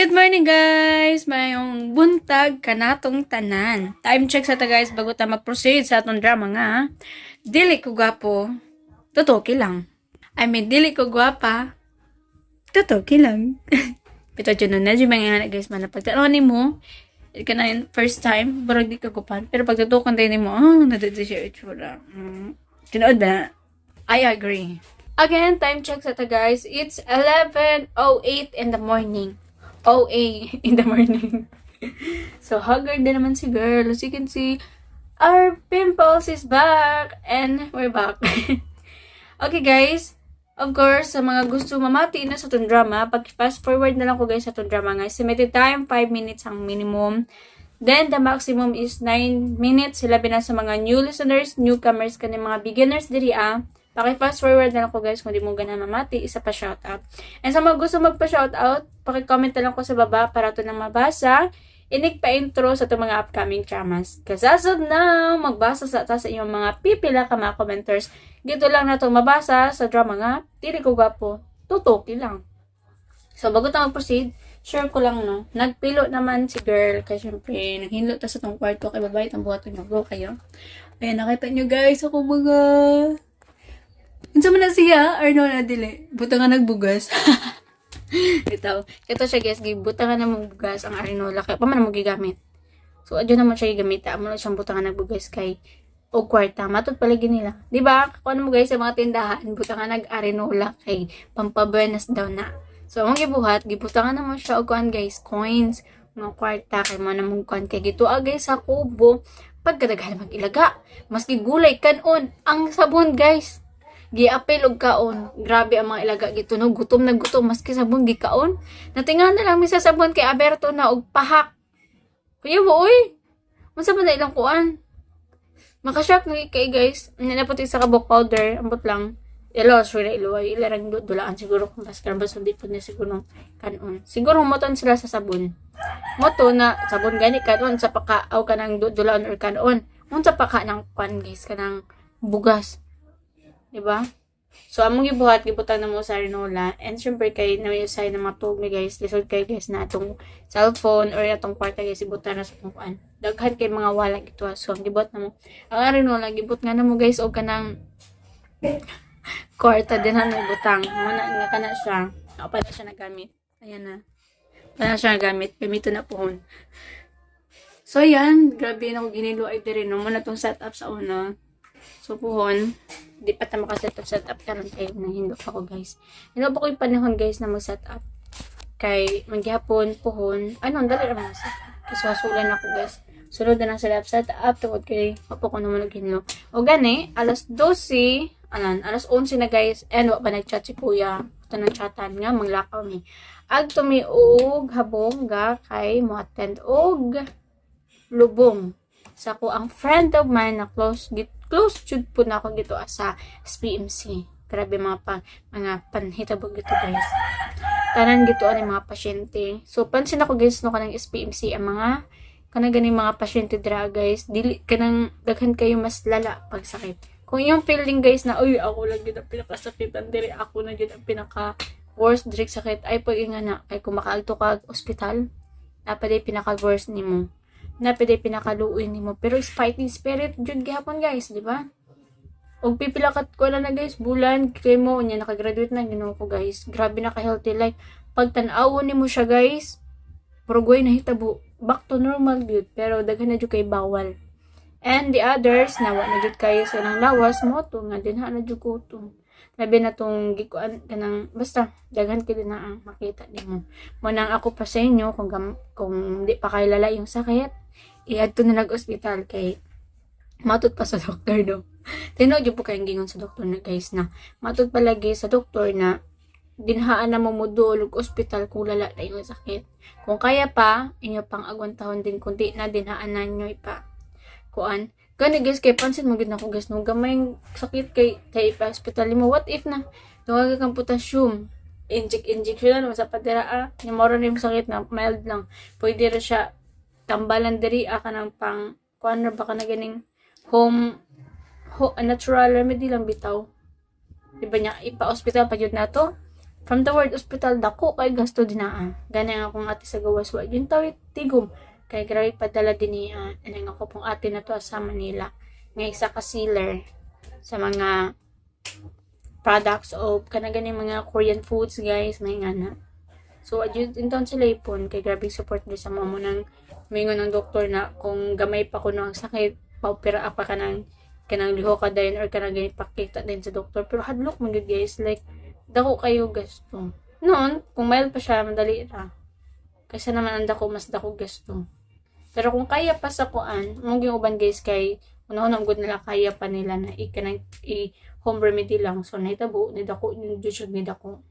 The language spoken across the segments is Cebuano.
Good morning, guys! Maayong buntag kanatong tanan. Time check sa ta, guys, bago ta mag-proceed sa atong drama nga "Dili Ko Gwapo, Tutuki Lang." I mean, "Dili Ko Gwapa, Tutuki Lang." Pito dyan na medyo mga guys man pagtanaw nimo ka na yung first time, barag di ka gupan. Pero pagtutukan din mo, ah, nadito siya itsura. Tinuod ba? I agree. Again, time check sa ta, guys. It's 11:08 in the morning. OA in the morning. So, haggard na naman si girl. As you can see, our pimples is back. And we're back. Okay, guys. Of course, sa mga gusto mamati na sa itong drama, pag fast forward na lang ko, guys, sa itong drama nga. Estimated time, 5 minutes ang minimum. Then, the maximum is 9 minutes. Sila na sa mga new listeners, newcomers, kani mga beginners diri ah. Paki-fast forward na lang ko, guys, kung di mo ganahan mamati, isa pa shout out. And sa mga gusto magpa-shout out, paki-comment na lang ko sa baba para ito nang mabasa. Inig pa-intro sa itong mga upcoming dramas. Kasi as of now, magbasa sa ta sa inyong mga pipila ka mga commenters. Dito lang na ito mabasa sa drama nga "Dili Ko Gwapo, Tutuki Lang." So, bago tayo mag-proceed, share ko lang, no. Nagpilo naman si girl. Kasi syempre, naghinlo ta sa tong kwarto. Kay babae ang buhat nyo. Go kayo. Ayan, nakita nyo, guys. Ako mga... Unsa man na siya? Or no na dili? Buta nga nagbugas. Ito. Ito siya, guys. Gibuta nga na mong bugas ang arinola. Kaya pa man mo gigamit. So, adyo naman siya gigamit. Amo na siyang buta nga nagbugas kay o kwarta. Matod palagi nila. Di ba? Kung ano mo, guys, sa mga tindahan, buta nga nag-arinola kay pampabuenas daw na. So, ang gibuhat, gibuta nga naman siya og kuan, guys, coins, mga kwarta kay mo na mong kuan kay gitua, guys, sa kubo pagkadaghan mag ilaga. Maski gulay kanon, ang sabon, guys. Giapil og kaon. Grabe ang mga ilaga gitunog, gutom na gutom maski sabon gikaon. Natinga na lang mi sa sabon kay aberto na og pahak. Kuya mo oy. Unsa man na ilang kuan? Makashock na kay, guys. Hindi na puti sa kabok powder, ambot lang. Ilo, sure ilo ay ilarang dulaan siguro kung basta basta di po niya siguro kanon. Siguro moton sila sa sabon. Moto na sabon gani kanon sa pakaaw ka ng dulaan or kanon. Unsa pa ka ng kuan, guys, kanang bugas. Di ba? So, among gibuhat, gibutan na mo sa Arinola. And syempre, kay na na matug ni guys. Lisod kay, guys, na atong cellphone or atong kwarta, guys, ibutan na sa atong kuan. Daghan kay mga wala gito. So, ang gibuhat na mo. Ang Arinola, gibut nga na mo, guys, og kanang kwarta din na butang. Muna nga kana siya. Ako pa na siya nagamit. Ayan na. Pa na siya nagamit. Gamito na pohon. So, ayan. Grabe na ako ginilo ay diri no. Muna tong setup sa una. So, puhon, di pa ta maka-set up set up karon kay nahindo pa ko, guys. Hindo pa ko yung panahon, guys, na mag-set up. Kay magyapon puhon, ano, dali ra man set up. Kasi wasulan ako, guys. Sulod na lang sila set up tungod kay pa ko naman naghinlo. O gani, alas 12, alan, alas 11 na, guys, and wa pa nag-chat si kuya. Ito nang chatan nga manglakaw ni. Ag tumi og habong ga kay mo attend og lubong sa ko ang friend of mine na close git close jud po na ako gito sa SPMC. Grabe mga pa, mga panhitabo gito, guys. Tanan gito ani mga pasyente. So pansin ako, guys, no, kanang SPMC ang mga kanang ganing mga pasyente dira, guys, dili kanang daghan kayo mas lala pag sakit. Kung iyong feeling, guys, na uy, ako lang gyud ang pinakasakitan diri, ako na gyud ang pinaka worst diri sakit ay pag nga na kay kung makaadto ka ospital, dapat ay pinaka worst nimo na pwede pinakaluoy nimo, pero is fighting spirit jud gihapon, guys, di ba? Og pipila ka ko na na, guys, bulan kay mo nya nakagraduate na. Ginoo ko, guys, grabe na ka healthy. Like pag tan-awon nimo siya, guys, pero way nahitabo, back to normal gyud, pero daghan na jud kay bawal. And the others nawa na jud kayo sa ilang lawas mo to nga dinha na jud ko to. Labi na tong gikuan kanang basta daghan kay na ang makita nimo. Mo nang ako pa sa inyo kung di pa kayo lala yung sakit, iadto na nag-ospital kay matod pa sa doktor do. Tinuod jud po kayong gingon sa doktor na, guys, na matod palagi sa doktor na dinhaan na mo moduol og ospital kung lala na yung sakit. Kung kaya pa, inyo pang agwantahon din, kung di na, dinhaan na nyo ipa kuan. Gani, guys, kay pansin mo gid nako, guys, no, gamay sakit kay kay ipa ospital mo. What if na duwag kang potassium, inject injection na sa padira ah, yung moro na yung sakit na mild lang. Pwede ra siya tambalan diri ah, kanang pang kuan ra ba ka na ganing home natural remedy lang bitaw. Di ba niya ipa-hospital pa jud nato? From the word hospital, dako kay gasto dinaa. Gani nga akong ate sa gawas wa gyud tawit tigom. Kay grabe padala din niya. Ano nga ko pong ate na to sa Manila. Nga isa ka sealer sa mga products o kana gani mga Korean foods, guys, may nga na. So adyo inton sila ipon kay grabe support din sa mga mo nang mingon ng doktor na kung gamay pa kuno ang sakit, paopera pa ka ng kanang liho ka dayon or kanang ganit pakita din sa doktor, pero hadlok man gyud, guys, like dako kayo gasto noon. Kung mild pa siya, madali ra kaysa naman ang dako, mas dako gasto. Pero kung kaya pa sa kuan mong yung uban, guys, kay una-una gud nila kaya pa nila na i kanang i home remedy lang. So nahitabo ni dako yung jud siya ni dako.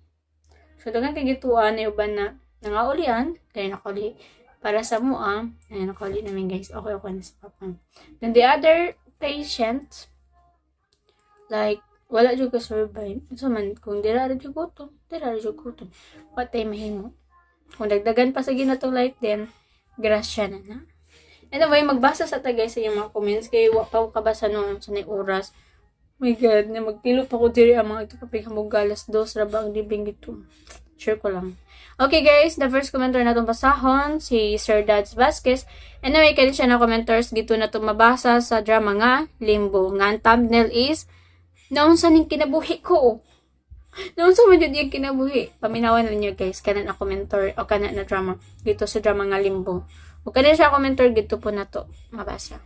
So daghan kay gituan na uban na nangaulian kay nakauli para sa mua ay nakauli namin, guys. Okay na sa papa. Then the other patient, like wala jud ka survive. So man kung dira ra jud gutom, dira ra jud gutom, patay mahimo kung dagdagan pa sa ginatong life, then grasya na na. Anyway, magbasa sa ta, guys, sa inyong mga comments kay wa pa ko kabasa noon sa nay oras. My God, na magpilo pa ko diri ang mga ito kapig hamog alas 2 ra ba ang libing gito. Share ko lang. Okay guys, the first commenter na itong basahon, si Sir Dads Vasquez. Anyway, kaya siya na commenters, dito na ito mabasa sa drama nga, Limbo. Nga ang thumbnail is, "Naunsa ning kinabuhi ko? Naunsa man jud yung kinabuhi?" Paminawan na ninyo, guys, kana na commenter o kana na drama. Dito sa drama nga Limbo. O kana siya commenter, dito po na to mabasa.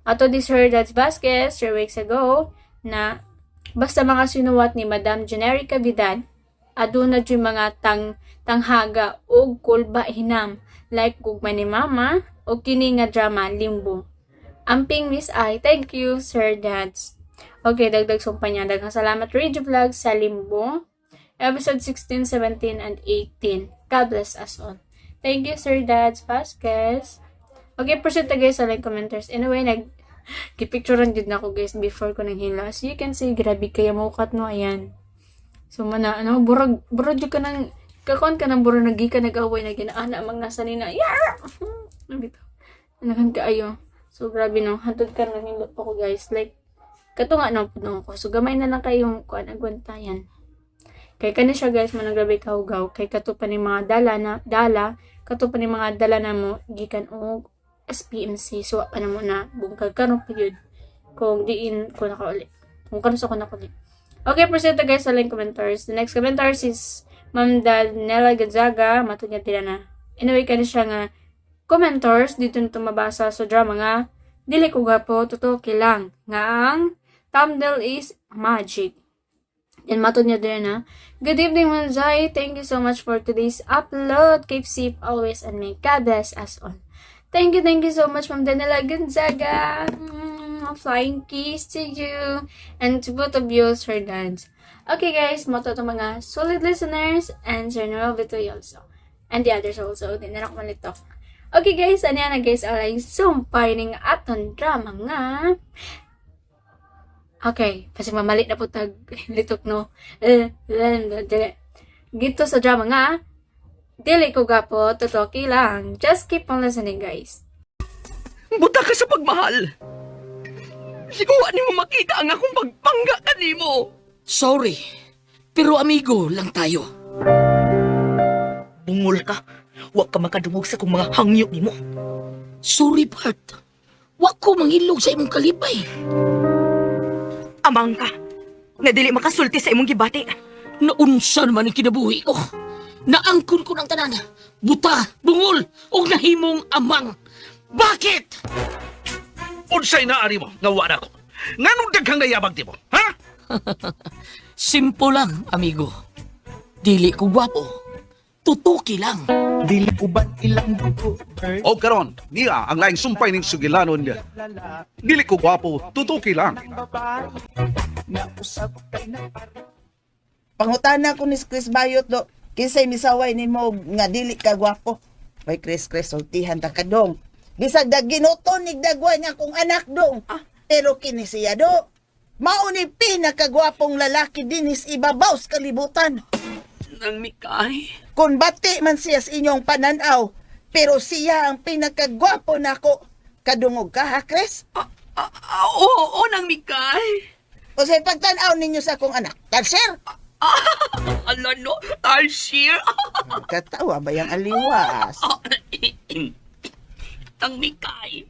Ato di Sir Dads Vasquez, 3 weeks ago, na basta mga sinuwat ni Madam Generica Vidal, aduna jud mga tang tanghaga og kulba hinam like Gugma ni Mama o kini nga drama Limbo. Amping Miss I, thank you, Sir Dads. Okay, dagdag sumpa niya. Daghang salamat, Radio Vlog, sa Limbo. Episode 16, 17, and 18. God bless us all. Thank you, Sir Dads Vasquez. Okay, proceed ta, guys, sa like commenters. Anyway, nag gipicturean jud na ako, guys, before ko nang hila. As you can see, grabe kaya mukat no, ayan. So mana ano, burag burag jud ka nang kakuan ka nang burag nagi ka nag-away na ginaana mga sanina. Yeah! Ano bitaw? Anakan kaayo. So grabe no, hantod ka nang hilo pa ko, guys. Like kato nga no puno ko. So gamay na lang kayong kuan agwantayan. Kay kani siya, guys, man grabe kahugaw kay kato pa ni mga dala na dala, kato pa ni mga dala na mo gikan og SPMC. So wa pa na mo na bungkag karon pa gyud kung diin ko nakauli. Kung karon sa ko nakauli. Okay, proceed ta, guys, sa line commenters. The next commenters is Ma'am Daniela Gonzaga, matod niya tila na. Anyway, kani siya nga commenters dito na mabasa sa drama nga Dili Ko Gwapo, Totoo Lang. Nga ang thumbnail is magic. Then matod niya din na, "Good evening, Manzay. Thank you so much for today's upload. Keep safe always and may God bless us all." Thank you so much, Ma'am Daniela Gonzaga. Flying kiss to you and to both of you, Sir Dads. Okay, guys, mo to mga solid listeners and Sir Noel Vitoy also. And the others also. Di na ako malitok. Okay, guys, ano yan na, guys, alay sumpay ning aton drama nga. Okay, kasi mamali na po tag litok no. Eh, eh, dili. Gito sa drama nga, Dili Ko Gwapo, Totoo Lang. Just keep on listening, guys. Buta ka sa pagmahal. Siguwa nimo makita ang akong pagpangga kanimo. Sorry, pero amigo lang tayo. Bungol ka. Wa ka makadungog sa kong mga hangyo nimo. Sorry, Bart. Wa ko manghilog sa imong kalipay. Amang ka. Nga dili makasulti sa imong gibati. Naunsa naman ang kinabuhi ko. Naangkon ko ng tanan. Buta, bungol, ug nahimong amang. Bakit? Unsay naari mo nga wa nako? Nganong daghang nayabag nimo? Ha? Simple lang, amigo. Dili ko gwapo. Tutuki lang. Dili uban ilang dugo. O karon, niya ang laing sumpay ning sugilanon niya. Dili ko gwapo, tutuki lang. Pangutana ko ni Chris Bayot do, kinsay misaway nimo nga dili ka gwapo? Bay Chris, Chris, sultihan ta ka dong. Bisag dag ginuton ni dagwa niya kong anak dong. Pero kini siya do. Mao ni pinakagwapong lalaki dinis ibabaw sa kalibutan. Nang mikay. Kung bati man siya sa inyong pananaw, pero siya ang pinakagwapo nako. Kadungog ka ha, Chris? Ah, oo, oo, nang mikay. O sa pagtanaw ninyo sa akong anak, Tanser? Ala no, tarsier. Katawa ba yung aliwas? Tang Mikay.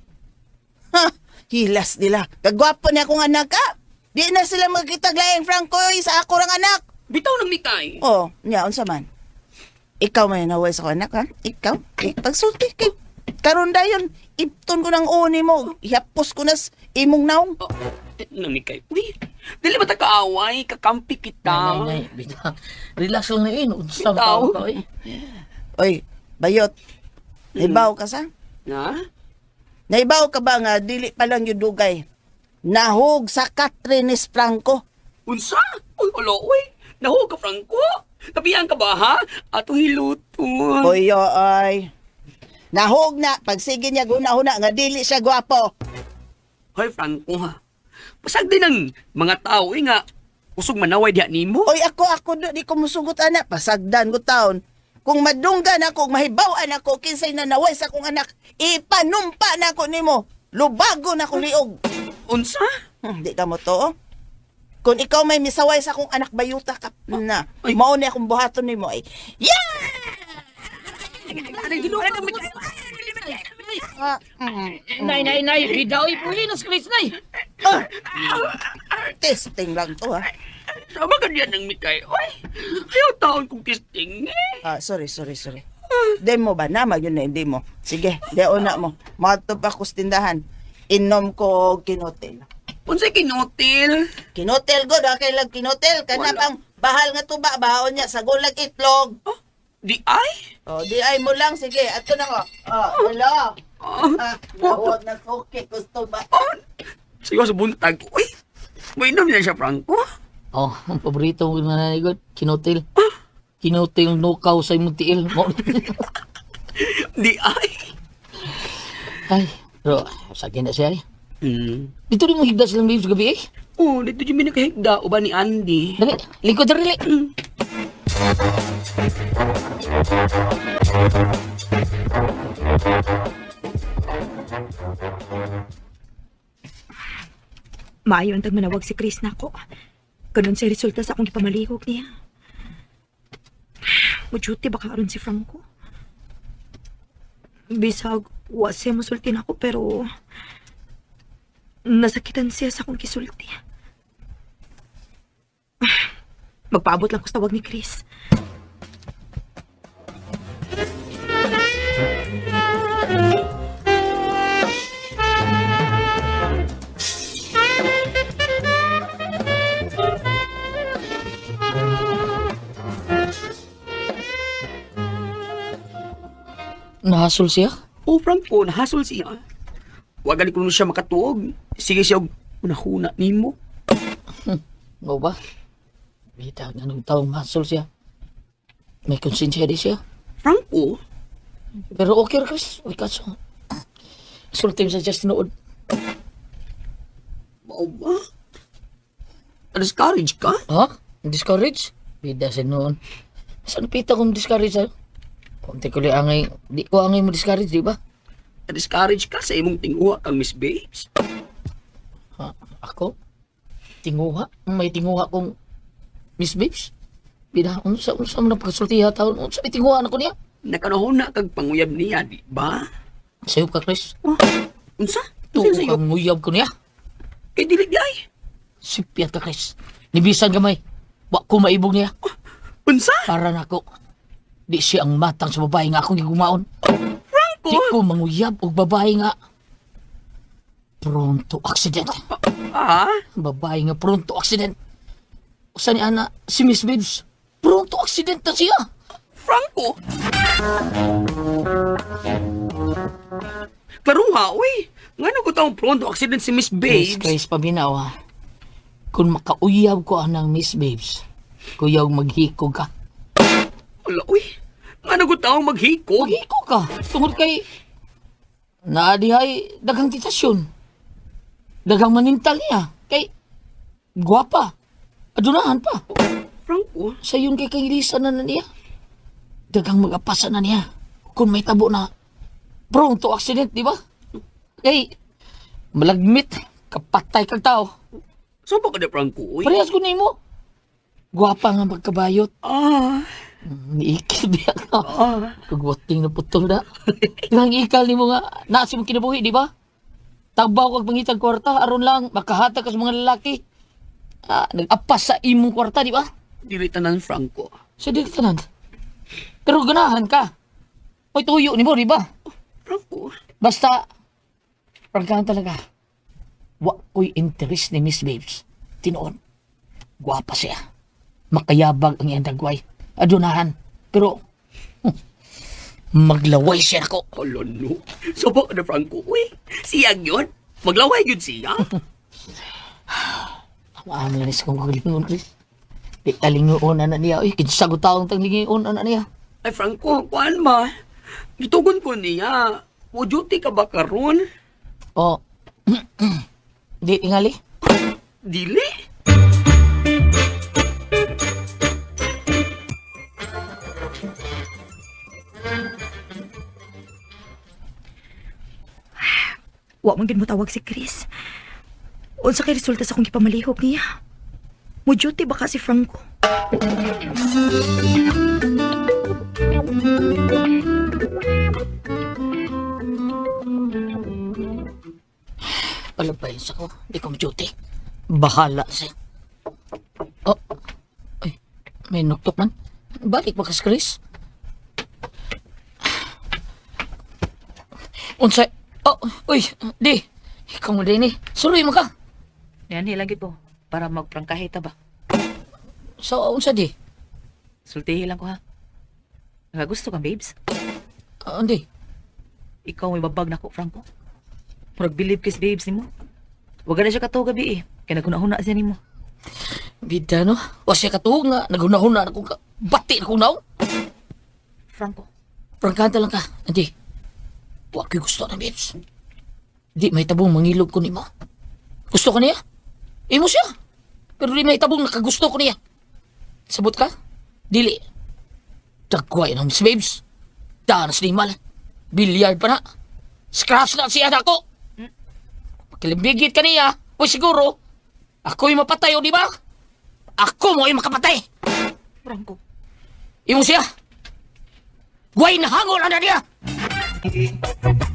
Ha, hilas nila. Kagwapo niya akong anak ha. Di na sila magkitag laing Franco oy, sa ako rang anak. Bitaw ng Mikay. Oh, niya, unsa man. Ikaw may naway sa akong anak ha? Ikaw? Eh, pagsulti kay karon dayon, ipton ko ng uni mo. Ihapos ko na imong naong. Oh, eh, nang Mikay. Uy, dili ba ta kaaway? Kakampi kita. Nay, nay, nay, bitaw. Relax lang na yun. Unsa Bitaw. tao ka, eh. Oy, bayot. Naibaw ka sa? Ha? Naibaw ka ba nga dili pa lang yung dugay? Nahog sa Catrines Franco. Unsa? Uy, alo, uy. Nahuog ka, Franco. Tabihan ka ba, ha? Atong hiluton. Oy, oy. Nahog na pagsige niya guna-huna nga dili siya gwapo. Hoy, Franco, ha? Pasag din ang mga tao, eh, nga. Usog manaway diha nimo. Oy, ako ako do, di ko musugot ana pasagdan ko taon. Kung madunggan ako, mahibaw-an ako kinsay nanaway sa akong anak, ipanumpa na ako nimo. Lubago na ko liog. Unsa? Di ka mo to. Oh. Kung ikaw may misaway sa akong anak bayuta ka na. Ay. Mao ni akong buhaton nimo ay. Yeah! Ah, Nay, nay, nay, bitaw, ipuhin ang Chris, nay. ah. Testing lang to ha. Sama ka diyan ng Mikay. Uy, ayaw taon kong testing, eh. Ah, sorry, sorry, sorry. Demo ba? Nama yun na hindi mo. Sige, deo na mo. Mato pa ko sa tindahan. Inom ko og kinotel. Unsay kinotil? Kinotel ko, da kay lag kinotel. Kana Wala. pang bahal nga tuba, baon niya, sa gulag itlog. Oh, di ay? Oh, di ay mo lang, sige. Ato na ko. Oh, hello. Oh, Ah, huwag na suki, gusto ba? oh. Sayo sa buntag. Uy, mainom niya siya, Franco. Oh, ang paborito mo na nanay kinotil. Kinotil nukaw sa imong tiil. Di ay. Ay, pero sa na siya eh. Hmm. Dito rin mo higda silang babes gabi eh. Oh, dito yung minakahigda. Uba ni Andy. Dali, lingkod dali. Maayo ang tagmanawag si Chris nako. Ganun siya resulta sa akong gipamalihog niya. Mujuti baka aron si Franco. Bisag, wa siya musulti nako pero nasakitan siya sa akong gisulti. Magpaabot lang ko sa tawag ni Chris. Nahasol siya. Oh, Franco, nahasol siya. Wag gani kuno siya makatuog. Sige siya og hunahuna nimo. Mo ba? Bitaw nga nung taong mahasol siya. May konsensya di siya. Franco, Pero okay ra, Chris. Uy, kaso. Sulti mo sa just tinuod. mao ba? Discourage ka? Ha? Discourage? Bida sa noon. Saan pita kong discourage sa'yo? Konti ko li angay, di ko angay mo discourage, di ba? Discourage ka sa imong tinguha kang Miss Babes? Ha? Ako? Tinguha? May tinguha kong Miss Babes? Bida, unsa unsa man ang pagkasultiha taon? Unsa may tinguha na ko niya? Nakanahuna kag panguyab niya, di ba? Sayo ka, Chris. Oh, unsa? Tuo Unsa sayo? kang nguyab ko niya. Kay dili di ay. Sipyat ka, Chris. Nibisan gamay. Wa ko maibog niya. Unsa? Para nako. Di siya ang matang sa babae nga akong gigumaon. Franco! Di ko manguyab og babae nga pronto accident. Ah? Babae nga pronto accident. Usa ni ana si Miss Babes. Pronto accident na siya. Franco! Klaruha, uy! Nga ko taong pronto accident si Miss Chris, Babes. Chris, paminaw ha. Kung makauyab ko anang Miss Babes, kuyaw maghikog ka. Wala, uy! Nga ko taong maghikog. Maghikog ka. Tungod kay naadihay daghang titasyon. Daghang manintal niya. Kay gwapa. Adunahan pa. Franco, Sa yun kay kang Elisa na na niya. Daghang magapasa na niya. Kung may tabo na prone to accident, di ba? Kay malagmit, kapatay kag tao. so ba ka na, Franco, uy? Parehas ko nimo. Gwapa nga magkabayot. Ah, Niikil biya ka. ah. Kagwating na putol na. Ilang ikal nimo nga nasi mong kinabuhi, di ba? Tagbaw kag pangitag kwarta aron lang makahatag ka sa mga lalaki. Ah, nag-apas sa imong kwarta, di ba? Dili tanan, Franco. Sa dili tanan. Pero ganahan ka. May tuyo nimo, di ba? Franco. Basta prangkahan talaga. Wa ko'y interest ni Miss Babes. Tinuon. Gwapa siya. Makayabag ang iyang dagway. Adunahan. Pero maglaway siya nako. Hala no. Saba ka na, Franco. Uy, siyang yun. Maglaway yun siya. Ang lang kong kagalingon, Chris. Di talingon na niya. Uy, kinsa ko taong tanglingon na niya. Ay, Franco, kuan ba? Gitugon ko niya. Mo duty ka ba karon? O, di tingali. Dili. Wa man gid mo tawag si Chris. Unsa kay resulta sa akong gipamalihok niya? Mo duty ba ka si Franco? Palabay sa ko. Di ko duty. Bahala siya. Oh, ay, may nuktok man. Balik ba kas, Chris? Unsay? Oh, uy, di. Ikaw mo din eh. Suroy mo ka. Yan, lagi po. Para magprangkahe ta ba? So, unsa di? Sultihi lang ko ha. Nakagusto ka, babes? Ah, hindi. Ikaw may babag na ko, Franco. Murag believe kis babes nimo. Wag na siya katuo gabi eh. Kaya naghuna-huna siya nimo. Bida, no? Wa siya katuog nga. Naghuna-huna na kong ka. Bati na kong naong. Franco. Prangkanta lang ka. Hindi. Wa ko'y gusto na, babes. Di may tabong mangilog ko nimo. Gusto ko niya? Imo siya. Pero di may tabong nakagusto ko niya. Sabot ka? Dili. Dagway ng Miss Babes. Danas ni mal. Bilyard pa na. Scratch na siya nako. Pakilimigit ka niya. O siguro, ako'y mapatay o di ba? Ako mo ay makapatay. Franco. Imo siya. Way nahangol na niya.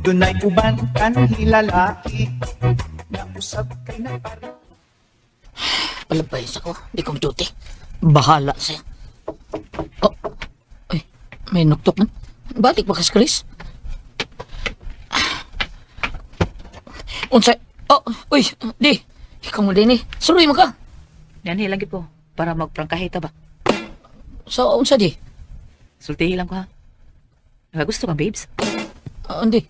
Dunay uban kanhi lalaki Nausab kay na Palabay sa ko. Di ko duty. Bahala siya. Oh. Ay, may nuktok man. Balik ba kas, Chris? Unsay? Oh, uy, di. Ikaw mo din eh. Suroy mo ka. Yan, lagi po. Para magprangkahe ta ba? So, unsa di? Sultihi lang ko ha. Nakagusto ka, babes? Ah, hindi.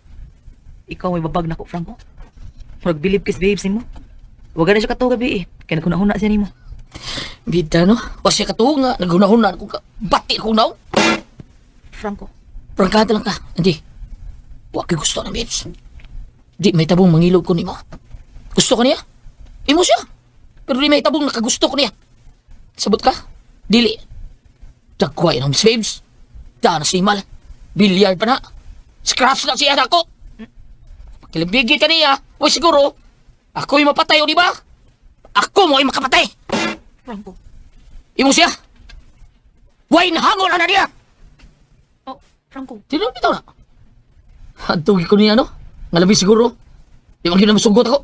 Ikaw may babag na ko, Franco. Murag believe kis babes nimo. Wag na siya katuo gabi eh. Kaya naghuna-huna siya nimo. Bida, no? Wa siya katuog nga. Naghuna-huna na kong ka. Bati na kong naong. Franco. Prangkada lang ka. Hindi. Wa ko'y gusto na, babes. Di may tabong mangilog ko nimo. Gusto ko niya? Imo siya. Pero di may tabong nakagusto ko niya. Sabot ka? Dili. Dagway ng Miss Babes. Danas ni Mal. Bilyard pa na. Scratch na siya nako. Pakilimigit ka niya. Uy, siguro, ako'y mapatay o di ba? Ako mo ay makapatay. Franco. Imo siya. Way nahangol na niya. Oh, Franco. Sino bitaw na? Antugi ko niya, no? Nga labi siguro. Di man yun na masugot ako.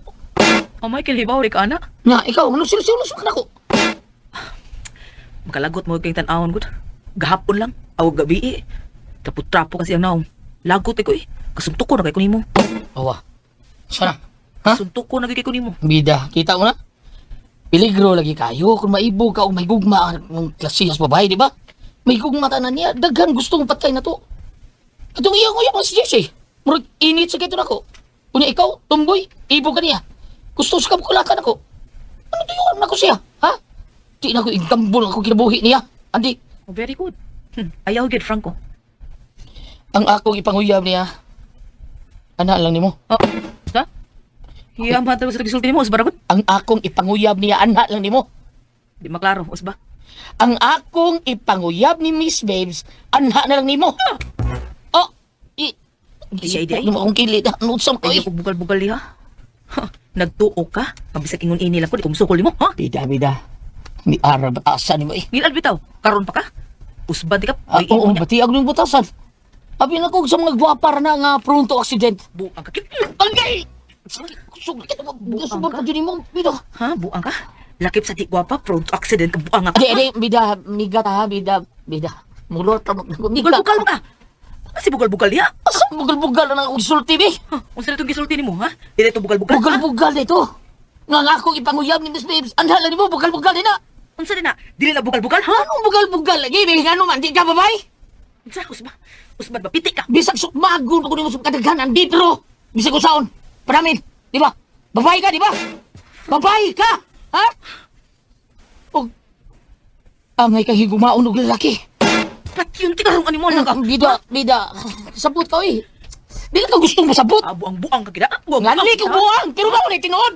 Oh, Michael, hibaw ka anak. Nga, ikaw, anong sino-sino ka na ako? Makalagot mo kay tan-awon gud. Gahapon lang, aw gabi eh. Trapo-trapo kasi ang naong. Lagot eh ko eh. Kasuntok ko na kay ko nimo. Awa. Sana? Ha? Kasuntok ko na kay ko nimo. Bida, kita mo na? Peligro lagi kayo kung maibog ka o may gugma ang klasihas babae, di ba? May gugma tanan niya, daghan gustong patay na to. Atong iyang uyab si Jesse. Murag init sa kito nako. Unya ikaw, tumboy, ibog ka niya. Gusto sa kabukulakan ako. Ano tuyon nako siya, ha? Di na ko igambol ako kinabuhi niya. Andi, Oh, very good. Ayaw gid Franco. ang akong ipanguyab niya, ana lang nimo. Oh, sa? Hiya man sa gisulti nimo usba ra gud. Ang akong ipanguyab niya, ana lang nimo. Di maklaro usba. Ang akong ipanguyab ni Miss Babes, anha na lang nimo. Oh, i Ay, ay, ay. Mo akong kilid. Ano sa ko? Ayaw ko bugal-bugal diha. Ha, nagtuo ka. Mabisag ingon ini lang ko di ko musukol nimo, ha? Bida, bida. Ni ara batasan nimo eh. Ngilad bitaw, karon pa ka? Usban di ka. Ah, Ay, oo, imo niya. bati ang nung batasan. Abi na ko sa mga gwapa ra na nga prone to accident. Buang ka. Angay! Sugod ka Buang ba ka? ka mo? Bida. Ha, buang ka? Lakip sa di gwapa, prone to accident ka, buang ka. Adi, adi, bida, miga ta, bida, bida. Mulot ka, miga. Bugal-bugal mo ka. Kasi bugal-bugal niya. Asa bugal-bugal na akong sulti, bi? Ha, unsa na itong gisulti nimo, ha? Dili ito bugal-bugal. ha? Bugal-bugal dito. Nga nga akong ipanguyab ni Miss Babes. Anhala nimo, bugal-bugal din na. Unsa na na? Dili na bugal-bugal, ha? Anong bugal-bugal lagi? May nga naman, di ka babay? Unsa usba? Usbad ba piti ka? Bisag sukmagon pa ko nimo sa kadaghanan, di pero. Bisag usaon. Panamin, di ba? Babay ka, di ba? Babay ka! Ha? Og angay kang higumaon og lalaki. Patyon ti karong animal na ka. Bida, bida. Sabot ka, oy. Dili ka gustong masabot. Ah, buang-buang ka gid. Ah, buang. Ngali ko buang, pero ba na tinuod?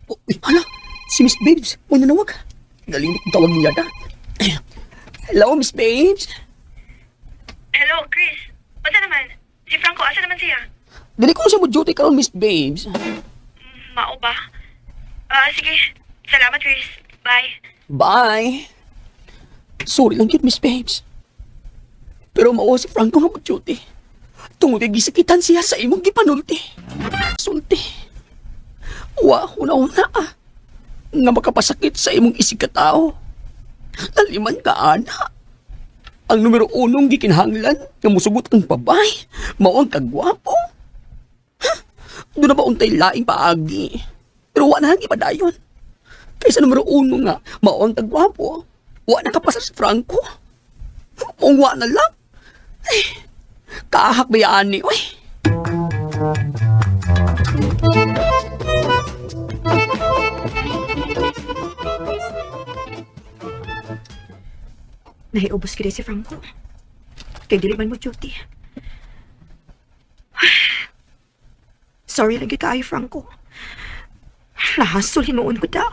Uy, hala, si Miss Babes, mo nanawag. Galing kong tawag niya na. Hello, Miss Babes. Hello, Chris. Unsa naman? Si Franco, asa naman siya? Dili ko na siya mo duty karon, Miss Babes. Mao ba? Ah, sige. Salamat, Chris. Bye. Bye. Sorry lang yun, Miss Babes. Pero mao si Franco nga mo-duty. Tungod kay gisakitan siya sa imong gipanulti. Sulti. Wa ko na una ah. Nga makapasakit sa imong isig ka tao. Laliman ka, ana. Ang numero unong gikinahanglan nga musugot ang babay, mao ang kagwapo. Ha? Doon na ba untay laing paagi? Pero wa na lang ipadayon. Kaysa numero uno nga, mao ang kagwapo. Wa na kapasar si Franco. Mong wa na lang. Ay, kaahak ba yan ni? Uy. Nahiubos kini si Franco. Kay dili man mo duty. Sorry lagi kaayo, Franco. Nahasol hinuon ko da.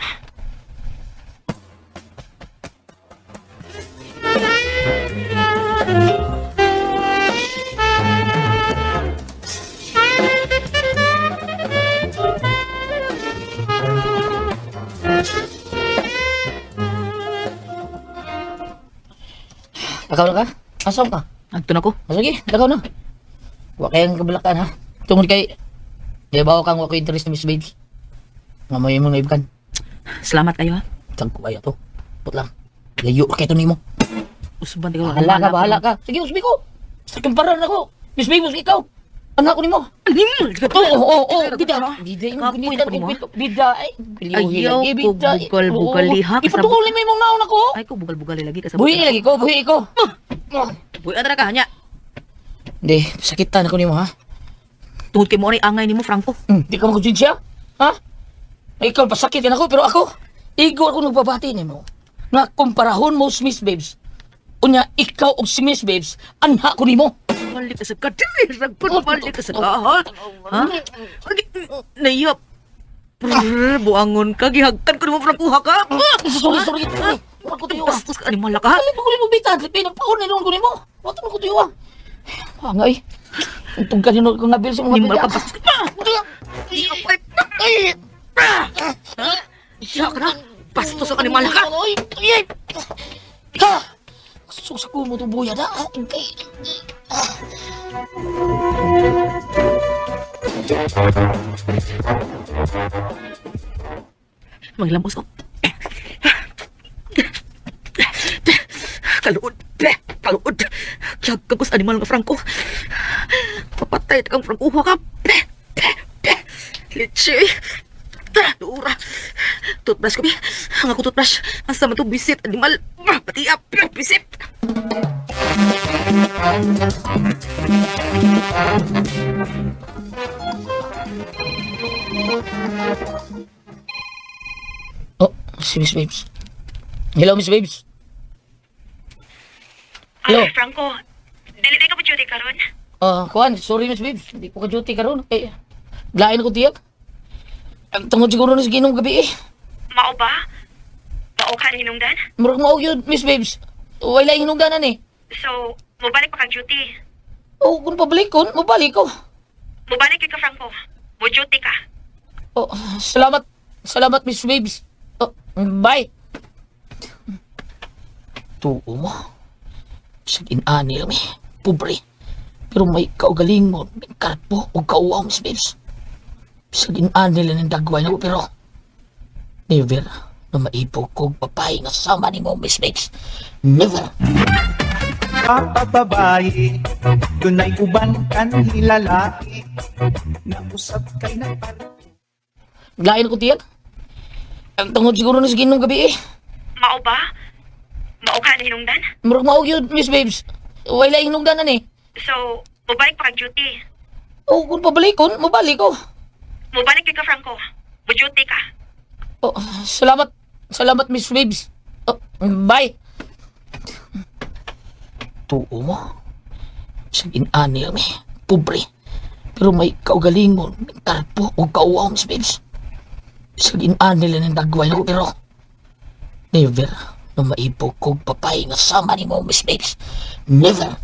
Lakaw na ka? Asa ka? Adto na ko. O sige, lakaw na. Wa kayang kabalakan ha. Tungod kay di ba kang wa ko interest ni Miss Babes? Nga mo imong naibkan. Salamat kayo ha. Tag ko ayo to. Put lang. Layo kay to nimo. Usban ti ka. Bahala ka, bahala ka. Sige, usbi ko. Sa kumparan ako. Miss Babes, ikaw. Anak ko nimo. Animal. Oo, oo, oo. Bida. Bida yung Kapoy gunitan na ko nimo, ko. Bida. Ay, Ayaw lagi, ko bida. bugal-bugal Oo. liha, kasabot. Ipatuloy mo imong naon ako. Ay ko bugal-bugal lagi kasabot. Buhi lagi ko, buhi ko. Buhi ka ka nya. Hindi, sakitan ako nimo ha. Tungod kay mo ni angay nimo Franco. Di ka makonsensya? Ha? Ikaw, pasakit yan ako, pero ako, igo ako nagbabati nimo. Nga kumparahon mo si Miss Babes. Unya, ikaw og si Miss Babes, anha ko nimo. Balik ka sa kadiri, ragpon balik ka sa kaha. Ha? Naiya. Prr, buangon ka, gihagkan ko nimo Franco ha ka. Sorry, sorry. Wala ko tuyo ah. Bastos ka animal ka. Alin pa ko nimo bitan, pinagpaon na noon ko nimo. Wala ko tuyo ah. Angay. Itong kanino ko nga bil sa mga Animal bida. ka, bastos ka. Ay! Siya ka na. Bastos ka animal ka. Ay! Ay! Ha! Susa ko mo itong buya na. Okay. Manglamos ko. Kaluod. Kaluod. Kiyag ka ko sa animal nga Franco. Papatay ta kang Franco ha ka. Litsi. Dura. Toothbrush ko bi. Ang ako toothbrush. Asa man to bisit animal. Pati up. Bisit. Oh, si Miss Babes. Hello, Miss Babes. Hello. Ah, Franco, dili ka mo duty karon? Ah, kuan, sorry Miss Babes, hindi ko ka-duty karon. Eh, lain ako tiyak. Ang tungod siguro na sa ginom gabi eh. Mao ba? Mao ka hinungdan? Murag mao yun, Miss Babes. Wala yung hinungdanan eh. So, mobalik pa kang duty. Oh, kung pabalik ko, mabalik ko. Mubalik ka, Franco. Mo-duty ka. Oh, salamat. Salamat, Miss Babes. Oh, bye. Tuo mo. Sa inani lang eh. Pobre. Pero may kaugaling mo. May karpo o kauaw, Miss Babes. Sa inani lang ng dagway na ko, pero never na maibog kong babae nga sama ni mo, Miss Babes. Never. Papababae, dunay uban kan hilalaki. Nausap kay nagpar Lain ko tiyan. Ang tungod siguro na sa ginom gabi eh. Mao ba? Mao ka na hinungdan? Murag maog yun, Miss Babes. Wala hinungdanan eh. So, mubalik pa kag duty. O kung pabalikon, mabalik ko. Mubalik ka, Franco. Mo-duty ka. Oh, salamat. Salamat, Miss Babes. Oh, bye. Tuo mo. Sa inani lang eh. Pobre. Pero may kaugaling mo. May karpo o kauaw, Miss Babes. Sa inani lang ng dagway na ko, pero never na maibog kong babae nga sama ni mo, Miss Babes. Never.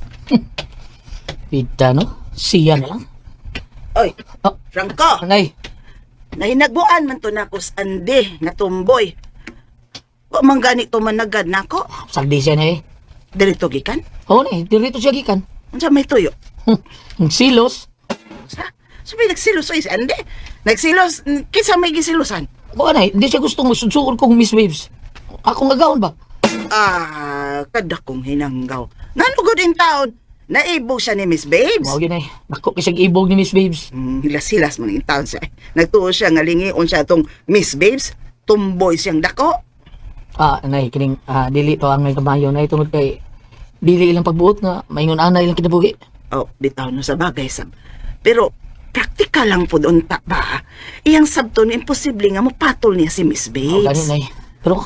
Bida, no? Siya na lang. Oy, Ah. Franco, Anay, nahinagbuan man to nako sa Ande nga tumboy. Wa man gani to managad nako. sagdi siya na eh. Dirito gikan. Oo na eh, dirito siya gikan. Unsa may tuyo? Ang silos. Sa? Sabi nagsilos oy si Ande. Nagsilos kinsa may gisilosan? Baka na, hindi siya gustong sudsuon kong Miss Waves. Akong agawon ba? Ah, kada kong hinanggaw. Ngano gud in taon? Naibog siya ni Miss Babes. Mao yun eh. Nako kisag ibog ni Miss Waves. Hilas-hilas man in taon siya. Nagtuo siya nga lingion siya atong Miss Babes. Tumboy siyang dako. Ah, nay, kining dili to ang kamayo nay tungod kay dili ilang pagbuot nga maingon ana ilang kinabuhi. Oh, bitaw no sa bagay sab. Pero praktikal lang pud unta ba? Iyang sabton imposible nga mopatol niya si Miss Oh, Babes. gani nay. Pero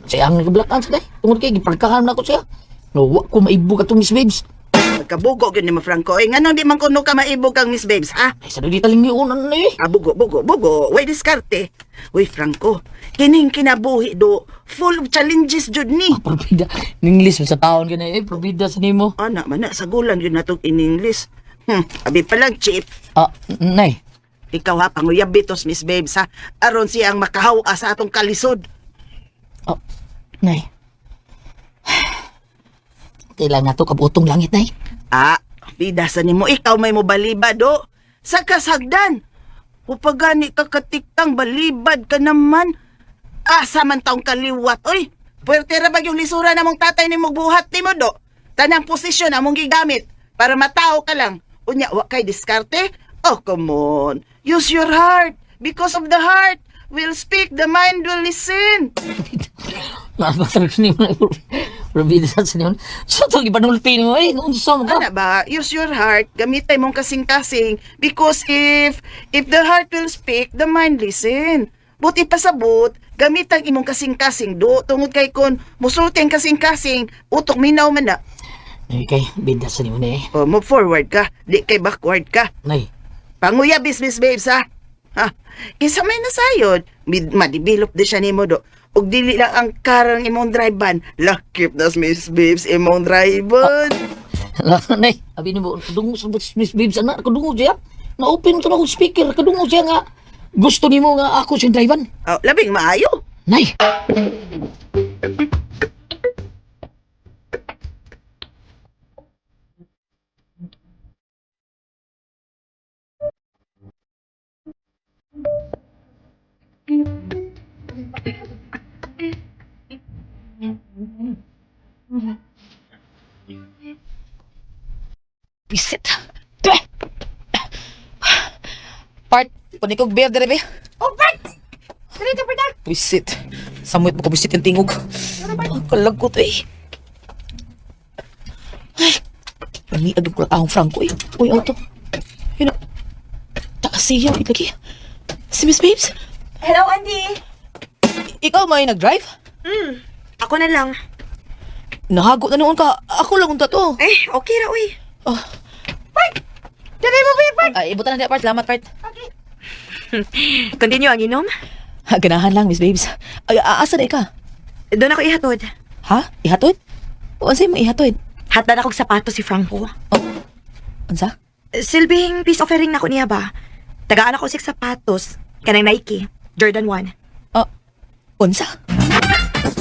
siya ang nagablakan sa day. Tungod kay gipagkahan na ko siya. No, wa ko maibog atong Miss Waves. Magkabugo gyud ni mo Franco. Eh nganong di man kuno ka maibog kang Miss Babes, ha? Ay, sa di taling niunan na eh. Ah, bugo, bugo, bugo. Way diskarte. Uy, Franco, kining kinabuhi do, full of challenges jud ni. Probida. English sa taon gani eh. Probida sa nimo. Ana man na, sagulan yun natong in English. Abi pa lang, Chief. Ah, nay. Ikaw ha, panguyabitos, Miss Babes, ha? Aron siya ang makahawa sa atong kalisod. Oh, nay. Kailangan to kabutong langit, nay. Ah, bida sa nimo, ikaw may mobalibad, do. Sa kasagdan. Upagani ka katiktang balibad ka naman. Asa man taong kaliwat, oy. Puwerte ra bag yung lisura na mong tatay ni buhat ni mo, do. Tanang posisyon among gigamit para matao ka lang. Unya, wa kay diskarte? Oh, come on. Use your heart. Because of the heart will speak, the mind will listen. Nabatrag ni mo na Probida sa nimo. Sa to gipanulti nimo eh. Unsa mo ka? Ana ba, use your heart, gamitay mong kasing-kasing because if the heart will speak, the mind listen. Buti pasabot, gamitang imong kasing-kasing do tungod kay kon musulti ang kasing-kasing, utok minaw man na. Nay kay bida sa nimo na eh. O, move forward ka, di kay backward ka. Nay. Panguya business babes ha. Ha, kinsa may nasayod, ma-develop di siya nimo do. Ug dili lang ang karang imong drive ban. Lakip nas Miss Babes imong drive ban. Nay, abi nimo dungo sa Miss Babes ana kadungo siya. Na-open to na akong speaker kadungo siya nga gusto nimo nga ako siyang drivean. Oh, labing maayo. Nay. Bisit. Tuh. Part, kunin kog beer dire be. Oh, part. Dili ka part. Bisit. Samuit mo ko bisit yung tingog. Ang kalagkot eh. Ay, lami agad ko lang ahong Franco eh. Uy, auto. Yun na. Takasiyaw, ilagi. Si Miss Babes, Hello, Andy. ikaw may nag-drive? Ako na lang. Nahago na noon ka. Ako lang unta to. Eh, okay ra, uy. Oh. Dali mo, beer, part. Ay, ibutan na niya, part. Salamat, part. Continue ang inom. Ha, ganahan lang, Miss Babes. Ay, aasa na ika? Doon ako ihatod. Ha? Ihatod? O, unsay mo ihatod? Hatdan akong sapato si Franco. Unsa? Silbing peace offering nako niya ba? Tagaan ako sig sapatos kanang Nike Jordan 1. Unsa?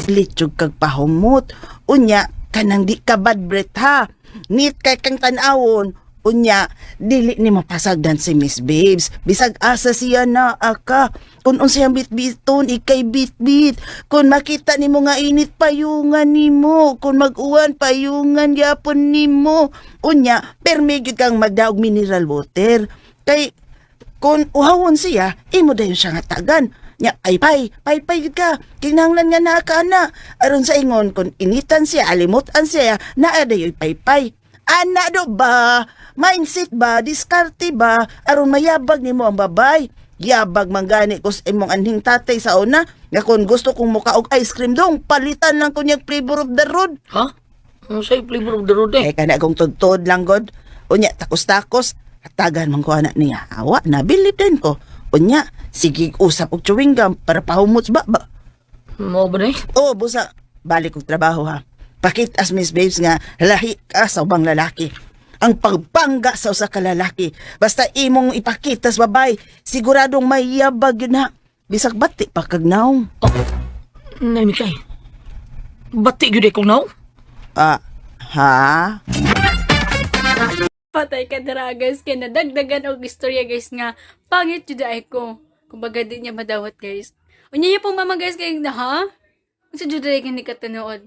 Litsog kag pahumot. Unya, kanang di ka bad breath ha. Neat kay kang tan-awon. Unya, dili ni mapasagdan si Miss Babes. Bisag asa siya na aka. Kung unsayang bitbiton, ikay bitbit. Kung makita nimo nga init, payungan nimo. Kung mag-uwan, payungan yapon nimo. Unya, permi gyud kang magdaog mineral water. Kay kung uhawon siya, imo dayon siya nga tagan. Nya ay pay, pay pay gid ka. Kinahanglan nga naa ka ana. Aron sa ingon kung initan siya, alimutan siya, naa dayoy paypay. Ana do ba? Mindset ba? Diskarte ba? Aron mayabag nimo ang babay. Yabag man gani ko sa imong anhing tatay sa una. Nga kung gusto kong muka og ice cream dong, palitan lang ko niyang flavor of the road. Ha? Ano sa'yo flavor of the road eh? Eh kana kong tudtod lang god. Unya takos-takos, hatagan man ko anak niya. Awa na bilib din ko. Unya sige usap og chewing gum para pahumot ba ba. Mo ba na eh? Oo, busa balik og trabaho ha. Pakit as Miss Babes nga lahi ka sa ubang lalaki. Ang pagbangga sa usa ka lalaki. Basta imong ipakita sa babay, siguradong mayabag yun ha. Bisag bati pa kag naong. Oh, Nay, Mikay. Bati gyud kong naong. Ah, ha? Patay ka dira guys, kay nadagdagan og istorya guys nga pangit jud ay ko. Kumbaga di niya madawat guys. Unya niya pong mama guys kay na ha? Unsa jud ay kini katinuod?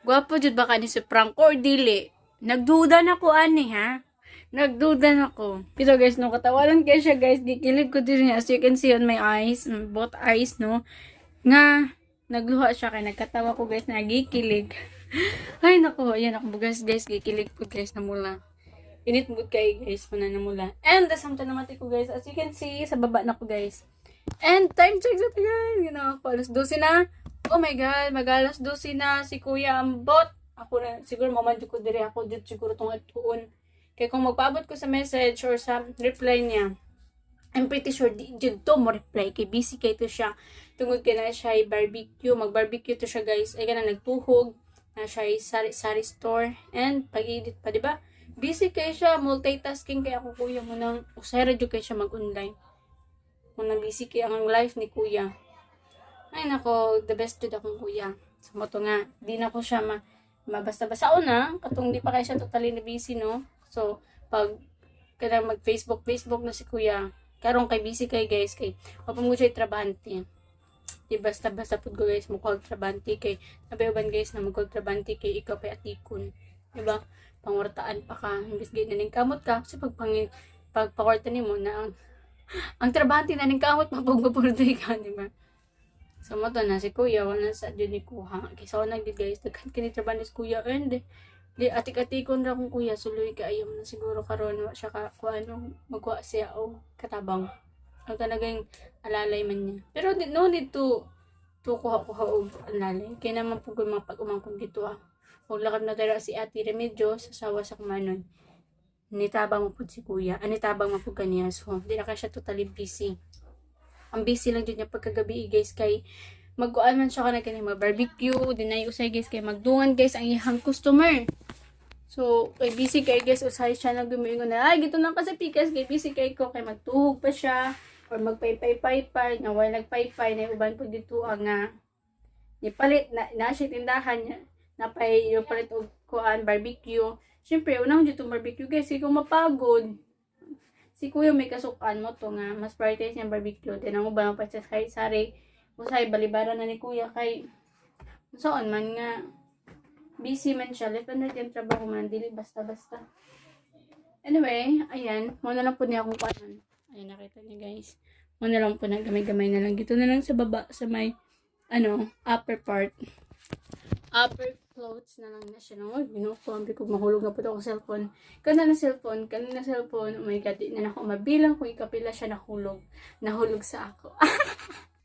Gwapo jud ba kani si Franco or dili? Nagduda na ko ani ha. Nagduda na ko. Pero guys, no katawalan kay siya guys, gikilig ko din niya as you can see on my eyes, both eyes no. Nga nagluha siya kay nagkatawa ko guys, nagikilig. Ay nako, ayan ako guys, guys, gikilig ko guys na mula. Init mood kay guys, muna na mula. And the naman ko guys, as you can see, sa baba na ko guys. And time check sa guys. Ginawa ko, alas 12 na. Oh my God, mag alas 12 na si Kuya Ambot. Ako na, siguro mamanjo ko dire ako dito siguro tong atuon. Kaya kung magpaabot ko sa message or sa reply niya, I'm pretty sure di jud to mo reply kay busy kay to siya tungod kay na siya ay barbecue, mag-barbecue to siya guys, ay kana nagtuhog na siya ay sari-sari store and pag-edit pa, di ba? Busy kay siya, multitasking kay ako kuya mo nang usay ra jud kay siya mag-online mo na, busy kay ang life ni kuya. Ay nako, the best jud akong kuya. So mo to nga di na ko siya ma mabasta-basta una katong di pa kay siya totally na busy no. So pag kanang mag Facebook Facebook na si kuya, karon kay busy kay guys, kay wa pa mo siya trabahante. Di basta-basta pud ko guys mo og trabahante kay nabayoban guys na mag trabahante kay ikaw pay atikon, di ba? Pangwartaan pa ka imbis gid na ning kamot ka kasi pag pagpakwarta nimo na ang trabahante na ning kamot mapagpapurdoy ka, di ba? So mo to na si kuya wala sa jud ni kuha kay sa una gid guys daghan kini trabahante si kuya and di atik-atikon ra kong kuya, suloy ka ayaw na siguro karon wa siya ka kuan magkuha siya og katabang ang talagang alalay man niya. Pero di, no need to kuha-kuha og alalay kay naman po ko mga pag-umangkon dito ah. Kung lakad na dara si Ate Remedios asawa sa kumanon nitabang mo pud si kuya, anitabang mo pud kaniya, so di na kay siya totally busy. Ang busy lang jud niya pagkagabi guys kay magkuan man siya kana kani mag barbecue dinay usay guys kay magdungan guys ang iyang customer. So kay busy kay guys, usay siya nagumuingon na ay gito na ka sa pikas kay busy kay ko kay magtuhog pa siya or magpaypay-paypay nga wala nagpaypay na uban pud dito ang nga nipalit na, na siya tindahan niya napay yung palit og kuan barbecue. Syempre unang dito barbecue guys kay kung mapagod si kuya may kasukan mo to nga mas prioritize niya barbecue din ang uban pa sa sari sari usay balibaran na ni kuya kay saan man nga busy man siya left and right yung trabaho man dili basta basta. Anyway, ayan, mo na lang po niya akong kuanon. Ayan, nakita niyo guys, mo na lang po na gamay-gamay na lang dito na lang sa baba sa may ano upper part, upper clothes na lang na siya. No? Ay, ginoo ko, ambi ko mahulog na po ako cellphone. Kana na cellphone, kana na cellphone. Oh my God, di na ako mabilang kung ikapila siya nahulog. Nahulog sa ako.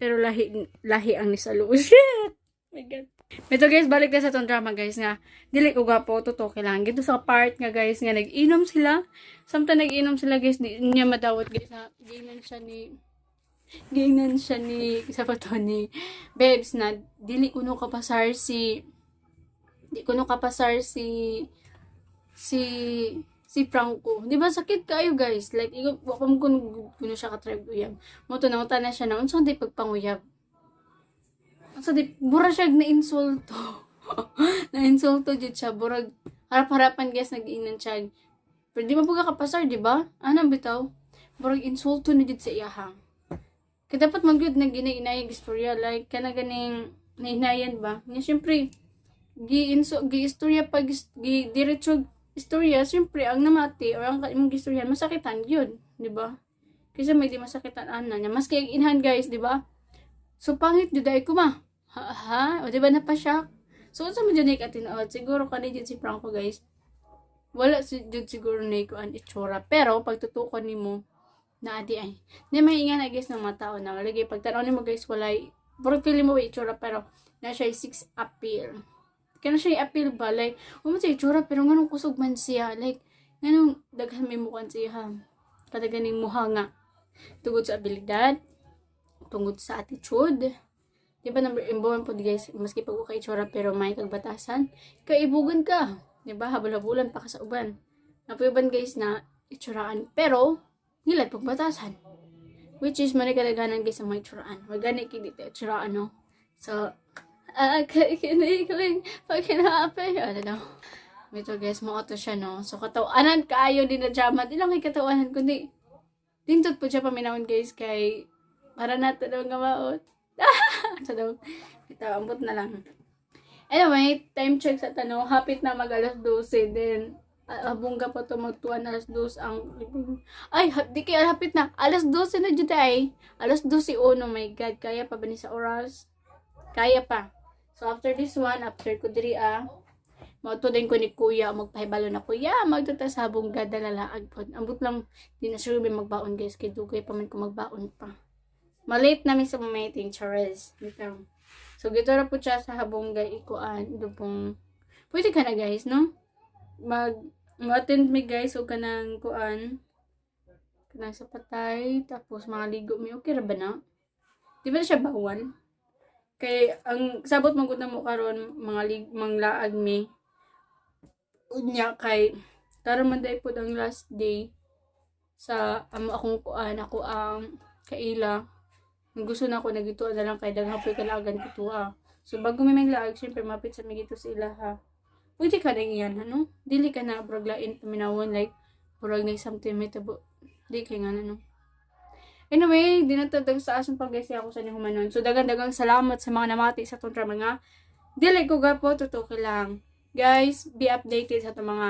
Pero lahi, lahi ang nisalo. Shit! Oh my God. Ito guys, balik na sa tong drama guys nga. Dili ko gwapo, totoo kailangan. Dito sa part nga guys nga nag-inom sila. Samtang nag-inom sila guys, di niya madawat guys na giingnan siya ni sa pato ni Babes na dili kuno kapasar si si Si Franco. Di ba sakit kaayo, guys? Like, ikaw, wa ko kuno siya ka-try uyab. Mo to nangutan na siya na, unsa di pagpanguyab? Unsa di, mura siya na insulto. Na insulto jud siya. Burag, harap-harapan, guys, nag-iinan siya. Pero di man po ka kapasar, di ba? Ano bitaw? Murag insulto na jud sa iyaha. Kaya dapat man gyud nag ginay istorya, like kana ganing nainayan ba? Nga syempre gi inso gi istorya pag gi diretso istorya, syempre ang namati or ang imong gistoryahan masakitan gyud, di ba? Kasi may di masakitan ana niya. Maski inhan, guys, di ba? So pangit jud ay ko ma. Ha, ha? O di ba napasyak? So unsa man jud ni katinuod? Siguro kani jud si Franco, guys. Wala si jud siguro ni kuan itsura, pero pag tutukon nimo na adi ay. Di may ingan na, guys, ng mga tao na lagi pag tanaw nimo, guys, walay pero feeling mo may itsura, pero na siya six appeal. Kana siya appeal ba, like wala siya itsura pero nganong kusog man siya, like nganong daghan may mukan siya kadaganing muha nga tungod sa abilidad, tungod sa attitude. Di ba number imbuhan po, guys, maski pag kay itsura pero may kagbatasan, kaibugan ka. Di ba? Habol-habulan pa ka sa uban. Napuy uban, guys, na itsuraan pero ngilad pagbatasan. Which is man kadaghanan, guys, sa mga itsuraan. Wag gani kay dito itsuraan, no. So, ah, kinikling pag hinaapay. Ano daw. Ito, guys, mo to siya, no. So katawanan kaayo din na drama. Di lang kay katawanan kundi dindot po siya paminawon, guys, kay para nato daw nga maot. Sa daw. Ito, ambot na lang. Anyway, time check sa tanaw. Hapit na mag alas 12. Then, habongga pa to magtuan alas 2 ang ay di kay hapit na alas 12 na jud ay alas 12 oh my God, kaya pa ba ni sa oras? Kaya pa. So after this one, after ko diri mauto din ko ni kuya, magpahibalo na kuya magtuta sa habongga dalalaag pod. Ambot lang di na sure may magbaon, guys, kay dugay pa man ko magbaon pa. Malate namin sa meeting, Charles. Bitaw. So gito ra po siya sa habongga ikuan dupong pwede ka na, guys, no, mag mo-attend mi, guys, og kanang kuan kanang sa patay, tapos mga ligo mi. Okay ra ba na? Di ba na siya bawal? Kay ang sabot man gud na mo karon mga lig manglaag mi unya kay karon man day pod ang last day sa amo akong kuan ako ang kaila. Ang gusto na ako nagituan na lang kay daghang po'y kalaagan kitua. So bago mi maglaag, syempre mapit sa migito sa ilaha. Pwede ka na iyan, ano? Dili ka na brog lain paminawon, like murag na something may tabo. Di kay nga ano. Anyway, di na tag sa asong pag ako sa humanon. So dagang-dagang salamat sa mga namati sa atong drama nga Dili ko gapo, totoo lang. Guys, be updated sa atong mga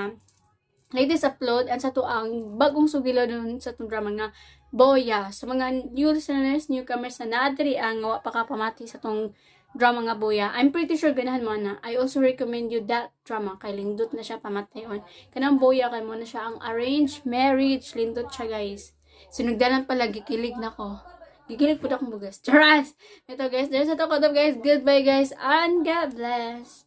latest upload and sa to ang bagong sugilon sa atong drama nga Boya. Sa mga new listeners, newcomers na naadri ang wa pa ka pamati sa tong drama nga Boya, I'm pretty sure ganahan mo na. I also recommend you that drama kay lindot na siya pamatayon. Kanang Boya kay mo na siya ang arranged marriage. Lindot siya, guys. Sinugdanan pala, gikilig na ko. Gikilig po akong bugas. Charas! Ito, guys, there's a talk, guys. Goodbye, guys, and God bless.